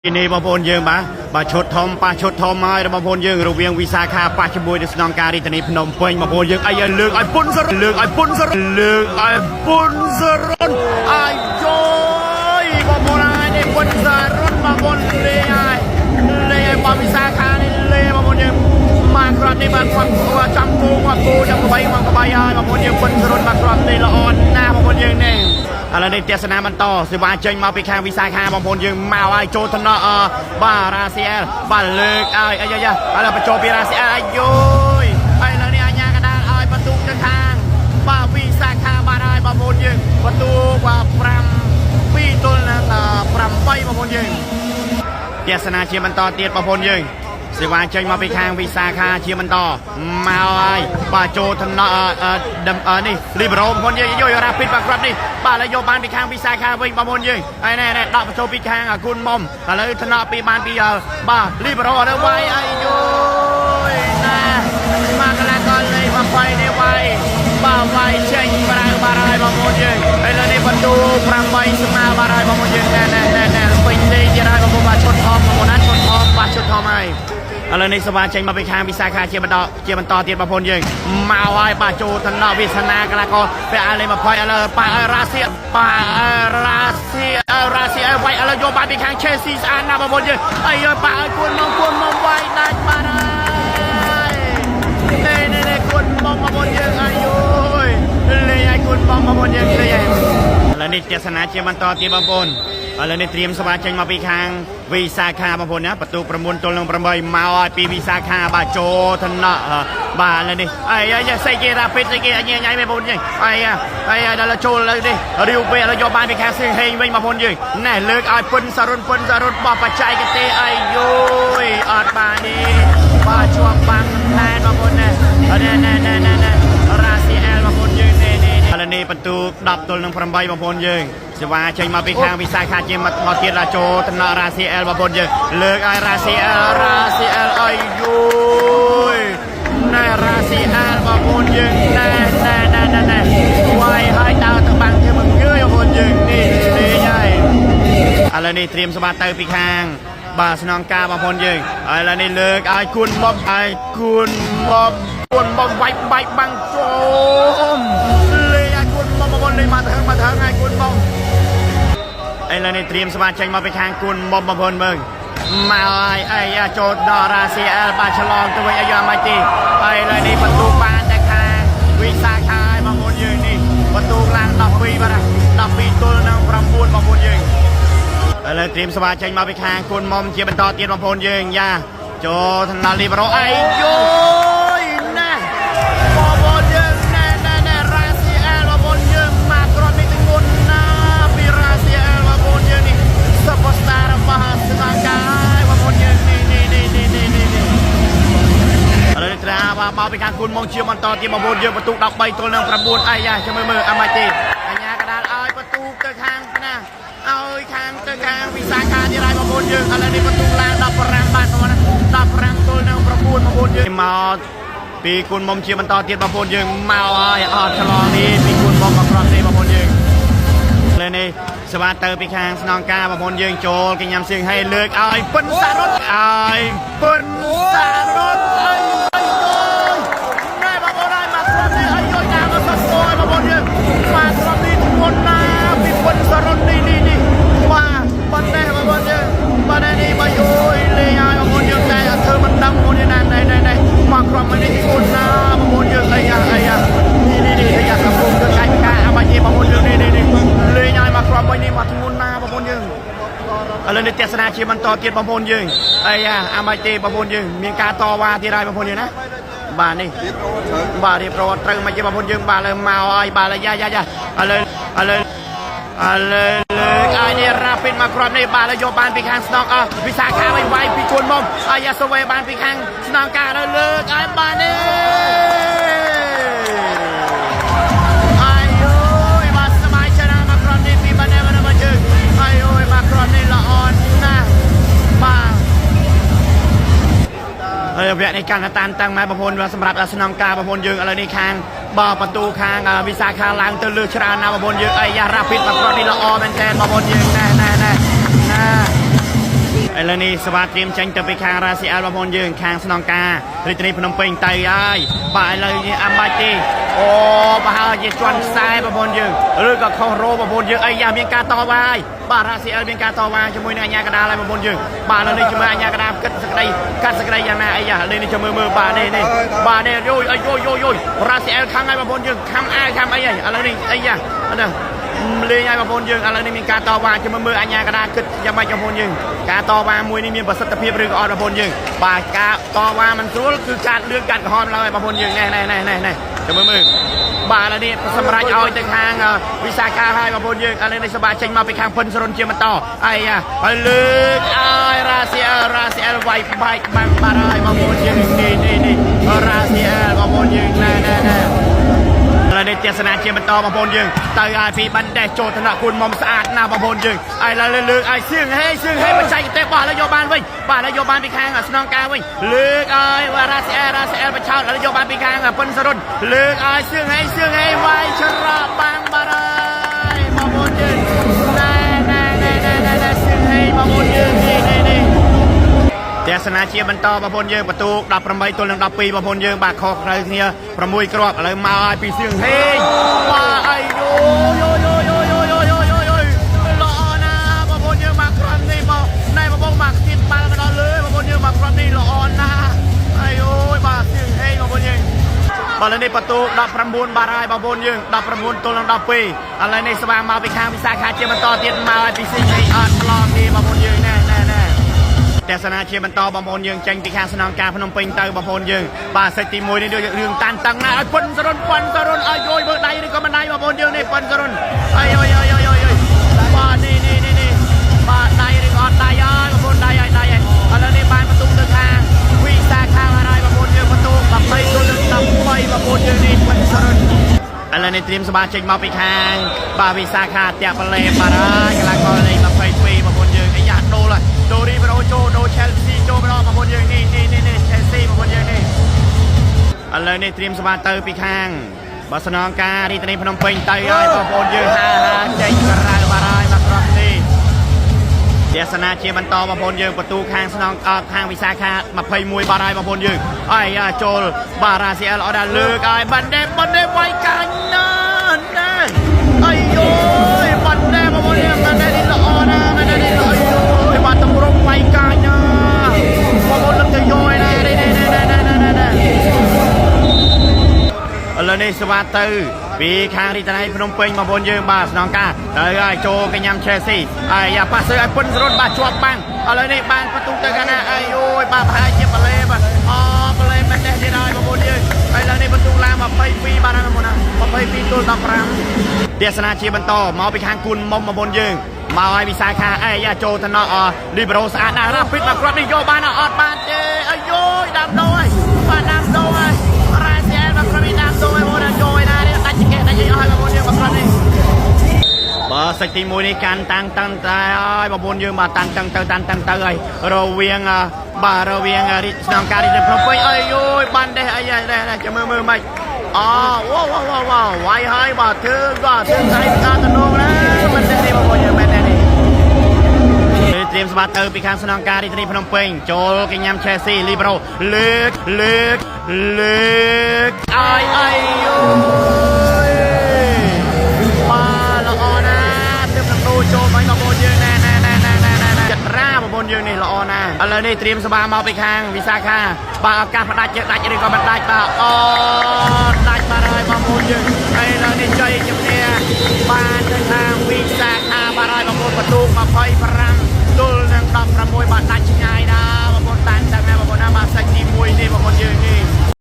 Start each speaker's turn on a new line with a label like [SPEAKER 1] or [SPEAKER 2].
[SPEAKER 1] នេះបងប្អូនយើងបាទបាទឈុតធំប៉ះឈុតធំហើយរបស់បងប្អូនយើងរវាងវិសាខាប៉ះជាមួយនឹងស្នងការរាជធានីភ្នំពេញបងប្អូនយើងអីឲ្យលើកឲ្យពុនសរុនលើកឲ្យពុនសរុនលើកឲ្យពុនសរុនអាយយយបងប្អូនហើយនេះពុនសរុនបងប្អូនលេងហើយលេងឲ្យបងវិសាខានេះលេងបងប្អូនយើងមកគ្រាប់នេះបាទគាត់ចាំគោមកគោចាំក្បីមកក្បីហើយបងប្អូនយើងពុនសរុនមកគ្រាប់នេះល្អណាស់បងប្អូនយើងនេះ ឥឡូវនេះទស្សនាបន្តសេវាចេញមកពីខាងវិសាខាបងប្អូនយើងមកហើយចូលថ្នាក់អបាទរ៉ាស៊ីអែលបាទលើកឲ្យអាយ៉ាយ៉ាឥឡូវបញ្ចូលពីរ៉ាស៊ីអែលអាយយយឥឡូវនេះអាញាកដាលឲ្យបន្ទុកទៅខាងបាទវិសាខាបាទហើយបងប្អូនយើងបន្ទុកបាទ5 2ទល់នឹង8បងប្អូនយើង ទស្សនាជាបន្តទៀតបងប្អូនយើងសេវាចេញមកពីខាងវិសាខាជាបន្តមកហើយបាទចូលថ្នាក់នេះលីបរ៉ូបងប្អូនយើងយករ៉ាពីតបាទគ្រាប់នេះបាទឥឡូវយកបានពីខាងវិសាខាវិញបងប្អូនយើងហើយណែណែដកបញ្ចូលពីខាងគុណមុំឥឡូវថ្នាក់ពីបានពីបាទលីបរ៉ូឥឡូវវាយអាយយយណែមកកន្លះកលលេខ20នេះវាយបាទវាយចេញប្រាវបាទហើយបងប្អូនយើងឥឡូវនេះបន្ទូ8ស្មើបាទហើយបងប្អូនយើងណែណែណែណែពេញលេខទៀតហើយបងប្អូនបាទឈុតធំបងប្អូនណាឈុតធំបាទឈុតធំហើយឥឡូវនេះសវ៉ាចេញមកពីខាងវិសាខាជាបន្តជាបន្តទៀតបងប្អូនយើងមកហើយបាទចូលទៅដល់វាសនាកលាករពាក់អាលេខ20ឥឡូវប៉ារ៉ាស៊ីប៉ារ៉ាស៊ីរ៉ាស៊ីវាយឥឡូវយកបានពីខាងឆេស៊ីស្អាតណាស់បងប្អូនយើងអីយប៉ាឲ្យគួនមកគួនមកវាយដាច់បាទហើយនេះនេះនេះគួនមកបងប្អូនយើងអាយយលេងឲ្យគួនមកបងប្អូនយើងលេងឲ្យឥឡូវនេះទស្សនាជាបន្តទៀតបងប្អូនឥឡូវនេះត្រៀមស្វាចេញមកពីខាងវិសាខាបងប្អូនណាបន្ទូ9ទល់នឹង8មកឲ្យពីវិសាខាបាទចូលថ្នាក់បាទឥឡូវនេះអីអីសៃគេរ៉ាពីតសៃគេអញញ៉ៃមែនបងប្អូនយើងអីអីដល់ចូលឥឡូវនេះរាវពេលឥឡូវយកបានពីខាងសៀងហេងវិញបងប្អូនយើងណែលើកឲ្យពុនសរុនពុនសរុនបោះបច្ចេកទេសអីយយអត់បានទេបាទជាប់បាំងណែបងប្អូនណែណែណែណែណែរ៉ាស៊ីអែលបងប្អូនយើងនេះនេះឥឡូវនេះបន្ទូ10ទល់នឹង8បងប្អូនយើងសេវាចេញមកពីខាងវិសាខាជាមកទៀតឡាចូលតំណរ៉ាស៊ីអែលបងប្អូនយើងលើកឲ្យរ៉ាស៊ីអែលរ៉ាស៊ីអែលអីយយណែរ៉ាស៊ីអែលបងប្អូនយើងណែណែណែណែណែវាយឲ្យដើរទៅបាំងធ្វើមកងើយបងប្អូនយើងនេះនេះហើយឥឡូវនេះត្រៀមសម្បត្តិទៅពីខាងបាទស្នងការបងប្អូនយើងឥឡូវនេះលើកឲ្យគួនមកឲ្យគួនមកគួនមកវាយបែកបាំងចូលលេងឲ្យគួនមកបងប្អូនលេងមកទៅមកទៅឲ្យគួនមក ឥឡូវនេះត្រៀមស្វាចេញមកពីខាងគួនមុំបងប្អូនមើលមកហើយអីយ៉ាចូលដល់រ៉ាស៊ីអែលបាទឆ្លងទៅវិញអីយ៉ាមិនទេឥឡូវនេះបន្ទូបានតែខាងវិសាខាឲ្យបងប្អូនយើងនេះបន្ទូឡើង12បាទ12ទល់នឹង9បងប្អូនយើងឥឡូវត្រៀមស្វាចេញមកពីខាងគួនមុំជាបន្តទៀតបងប្អូនយើងយ៉ាចូលថ្នាក់លីបរ៉ូអីយយណាបងប្អូនយើងណែណែណែរ៉ាស៊ីអែលបងប្អូនយើងមកគ្រាប់នេះទងន់ណាពីរ៉ាស៊ីអែលបងប្អូនយើងនេះ Super star របស់ស្នងការហើយបងប្អូនយើងនេះនេះនេះនេះនេះនេះនេះឥឡូវនេះត្រាបាទមកពីខាងគុណមកជាបន្តទៀតបងប្អូនយើងបន្ទុក13ទល់នឹង9អីយ៉ាចាំមើលមើលអាម៉ាច់ទេអញ្ញាកដាលឲ្យបន្ទុកទៅខាងណាឲ្យខាងទៅខាងវិសាខាទៀតហើយបងប្អូនយើងឥឡូវនេះបន្ទុកឡើង15បាទបងប្អូនណា15ទល់នឹង9បងប្អូនយើងមកពីគុណមុំជាបន្តទៀតបងប្អូនយើងមកហើយអត់ឆ្លងនេះពីគុណមុំមកគ្រាប់នេះបងប្អូនយើង លើនេះស្វាទៅពីខាងស្នងការបងប្អូនយើងចូលគេញ៉ាំសៀងឲ្យលើកឲ្យពិនសារត់ឲ្យពិនសារត់អីអីយយណែបងប្អូនហើយមកគ្រាប់នេះអីយយណាមកសស្គយបងប្អូនយើងមកគ្រាប់នេះធ្ងន់ណាស់ពីពិនសារត់នេះនេះនេះបាទប៉ុណ្ណេះបងប្អូនយើងប៉ុណ្ណេះនេះបើយយលេងឲ្យបងប្អូនយើងតែអត់ធ្វើមិនដឹងបងប្អូនយើងណាណែណែណែមកគ្រាប់មួយនេះធ្ងន់ណាស់បងប្អូនយើងអីយ៉ាអីយ៉ានេះនេះនេះអាយ៉ាកំពុងធ្វើកាយការអាបាច់ទេបងប្អូនយើងនេះនេះនេះលេងឲ្យមកគ្រាប់មួយនេះមកធ្ងន់ណាស់បងប្អូនយើង ឥឡូវនេះទស្សនាជាបន្តទៀតបងប្អូនយើងអីយ៉ាអាម៉េចទេបងប្អូនយើងមានការតវ៉ាទៀតហើយបងប្អូនយើងណាបាទនេះបាទរៀបរយត្រូវមិនទេបងប្អូនយើងបាទឥឡូវមកហើយបាទឥឡូវយ៉ាយ៉ាយ៉ាឥឡូវឥឡូវឥឡូវលើកឲ្យនេះរ៉ាពីតមកគ្រាប់នេះបាទឥឡូវយកបានពីខាងស្នងអស់វិសាខាវិញវាយពីគួនមុំអាយ៉ាសូវេបានពីខាងស្នងការឥឡូវលើកឲ្យបាននេះអាយយបាទសប្បាយចិត្តណាស់មកគ្រាប់នេះពីបានបានមកជើងអាយយមកគ្រាប់នេះល្អណាស់បាទហើយវគ្គនេះកាន់តែតានតឹងម៉ែបងប្អូនសម្រាប់ស្នងការបងប្អូនយើងឥឡូវនេះខាងបាទបន្ទូខាងវិសាខាឡើងទៅលើច្រើនណាស់បងប្អូនយើងអីយ៉ារ៉ាពីតមកគ្រាប់នេះល្អមែនតើបងប្អូនយើងណែណែណែណែ ឥឡូវនេះស្វាត្រៀមចេញទៅពីខាងរ៉ាស៊ីអែលបងប្អូនយើងខាងស្នងការរាជធានីភ្នំពេញទៅហើយបាទឥឡូវនេះអាំបាច់ទេអូប្រហែលជាជន់ខ្សែបងប្អូនយើងឬក៏ខុសរោបងប្អូនយើងអីយ៉ាមានការតវ៉ាហើយបាទរ៉ាស៊ីអែលមានការតវ៉ាជាមួយនឹងអាជ្ញាកណ្ដាលហើយបងប្អូនយើងបាទឥឡូវនេះជាមួយអាជ្ញាកណ្ដាលគិតសក្តីកាត់សក្តីយ៉ាងណាអីយ៉ាឥឡូវនេះចាំមើលមើលបាទនេះនេះបាទនេះយយអីយយយយរ៉ាស៊ីអែលខំហើយបងប្អូនយើងខំអាយខំអីហើយឥឡូវនេះអីយ៉ាណាលេងឲ្យបងប្អូនយើងឥឡូវនេះមានការតវ៉ាចាំមើលអាជ្ញាកណ្ដាលគិតយ៉ាងម៉េចបងប្អូនយើងការតវ៉ាមួយនេះមានប្រសិទ្ធភាពឬក៏អត់បងប្អូនយើងបាទការតវ៉ាមិនស្រួលគឺកាត់លឿនកាត់ក្រហមឡើយបងប្អូនយើងណែណែណែណែណែចាំមើលមើលបាទឥឡូវនេះសម្រាប់ឲ្យទៅខាងវិសាខាហើយបងប្អូនយើងឥឡូវនេះសម្រាប់ចេញមកពីខាងពិនសរុនជាបន្តអីយ៉ាហើយលើកឲ្យរ៉ាស៊ីអែលរ៉ាស៊ីអែលវាយបែកបាំងបាត់ហើយបងប្អូនយើងនេះនេះនេះរ៉ាស៊ីអែលបងប្អូនយើងណែណែណែ ឥឡូវនេះទស្សនាជាបន្តបងប្អូនយើងទៅឲ្យពីបណ្ដេះចូលថ្នាក់គូនមុំស្អាតណាស់បងប្អូនយើងឥឡូវលើកឲ្យសៀងហេសៀងហេបច្ចេកទេសបោះឥឡូវយកបានវិញបាទឥឡូវយកបានពីខាងស្នងការវិញលើកឲ្យរ៉ាស៊ីអែលរ៉ាស៊ីអែលបឆោតឥឡូវយកបានពីខាងពិនសរុនលើកឲ្យសៀងហេសៀងហេវាយច្រកបាំងបាត់ហើយបងប្អូនយើងណែណែណែណែណែសៀងហេបងប្អូនយើងនេះនេះនេះ ទស្សនាជាបន្តបងប្អូនយើងបន្ទូ18ទល់នឹង12បងប្អូនយើងបាទខុសត្រូវគ្នា6គ្រាប់ឥឡូវមកឲ្យពីសៀងហេងបាទអាយយយយយយយយយយយល្អណាស់បងប្អូនយើងមកគ្រាប់នេះមកណែបងប្អូនមកគៀតបាល់មកដល់លើបងប្អូនយើងមកគ្រាប់នេះល្អណាស់អាយអូយបាទសៀងហេងបងប្អូនយើងបាទឥឡូវនេះបន្ទូ19បាទហើយបងប្អូនយើង19ទល់នឹង12ឥឡូវនេះស្វាមកពីខាងវិសាខាជាបន្តទៀតមកឲ្យពីសៀងហេងអត់ប្លង់ទេបងប្អូនយើងណែណែណែ ទស្សនាជាបន្តបងប្អូនយើងចេញពីខាងស្នងការភ្នំពេញទៅបងប្អូនយើងបាទសេចទី1នេះដូចរឿងតានតឹងណាស់ឲ្យប៉ុនសរុនប៉ុនសរុនឲ្យយយមើលដៃឬក៏មិនដៃបងប្អូនយើងនេះប៉ុនសរុនអីអយអយអយអយបាទនេះនេះនេះនេះបាទដៃឬក៏អត់ដៃហើយបងប្អូនដៃហើយដៃហើយឥឡូវនេះបានបន្ទុកទៅខាងវិសាខាហើយបងប្អូនយើងបន្ទុក20ទល់នឹង13បងប្អូនយើងនេះប៉ុនសរុនឥឡូវនេះត្រៀមសបាចេញមកពីខាងបាទវិសាខាតាក់បលេបាទហើយកីឡាករលេខ22បងប្អូនយើងអាយ៉ាដូលហើយដូរីប្រូចូលដូ Chelsea ចូលម្ដងបងប្អូនយើងនេះនេះនេះ Chelsea បងប្អូនយើងនេះឥឡូវនេះត្រៀមសបាទៅពីខាងបើស្នងការរាជធានីភ្នំពេញទៅហើយបងប្អូនយើងហាហាចេញក្រៅបាទហើយមកគ្រាប់នេះទស្សនាជាបន្តបងប្អូនយើងបន្ទូខាងស្នងខាងវិសាខា21បាទហើយបងប្អូនយើងអីចូលបាទរ៉ាស៊ីអែលអត់ដល់លើកឲ្យបណ្ដេបណ្ដេវាយកាញ់ណាណាអីយយបណ្ដេបងប្អូនយើងបណ្ដេនេះល្អណាស់បណ្ដេនេះល្អយយបាទតម្រុំវាយកាញ់ណាបងប្អូនលឹកទៅយយណានេះនេះនេះនេះនេះឥឡូវនេះស្វាទៅពីខាងរាជធានីភ្នំពេញបងប្អូនយើងបាទស្នងការទៅហើយចូលកញ្ញាំ Chelsea ហើយយ៉ាប៉ាសើឲ្យពុនសរុនបាទជាប់បាំងឥឡូវនេះបានបន្ទុកទៅខាងណាអីអូយបាទប្រហែលជាប៉ាឡេបាទអូប៉ាឡេមិននេះទៀតហើយបងប្អូនយើងឥឡូវនេះបន្ទុកឡើង22បាទណាបងប្អូនណា22ទល់15ទស្សនាជាបន្តមកពីខាងគួនមុំបងប្អូនយើងមកឲ្យវិសាខាអីយ៉ាចូលទៅណោះលីបេរ៉ូស្អាតណាស់រ៉ាពីតមកគ្រាប់នេះយកបានអត់បានទេអាយយដាំដូរហើយបាទដាំដូរហើយរ៉ាស៊ីអែលមកគ្រាប់នេះដាំដូរហើយបងប្អូនណាចូលឯណានេះដាច់ចង្កេះដាច់អីអស់ហើយបងប្អូនយើងមកគ្រាប់នេះ បើសាច់ទី1នេះកាន់តាំងតាំងតែហើយបងប្អូនយើងបាទតាំងតាំងទៅតាំងតាំងទៅហើយរវាងបាទរវាងរាជស្នងការរាជភ្នំពេញអីយយបានដេះអីហើយដេះចាំមើលមើលមិនអូវ៉ាវ៉ាវ៉ាវ៉ាវាយហើយបាទធ្វើបាទធ្វើដៃការតំណងណាមិនដេះនេះបងប្អូនយើងមិនដេះនេះត្រៀមស្បាទៅពីខាងស្នងការរាជធានីភ្នំពេញចូលកញ្ញាំ Chelsea Libero លើកលើកលើកអើយអីយយ បាទល្អណាស់ទើបនឹងដូរចូលមកបងប្អូនយើងណែណែណែណែណែណែចិត្តរាបងប្អូនយើងនេះល្អណាស់ឥឡូវនេះត្រៀមស្បាមកពីខាងវិសាខាបាទឱកាសផ្ដាច់ជើងដាច់ឬក៏មិនដាច់បាទអូដាច់បាទហើយបងប្អូនយើងឥឡូវនេះជ័យជំនះ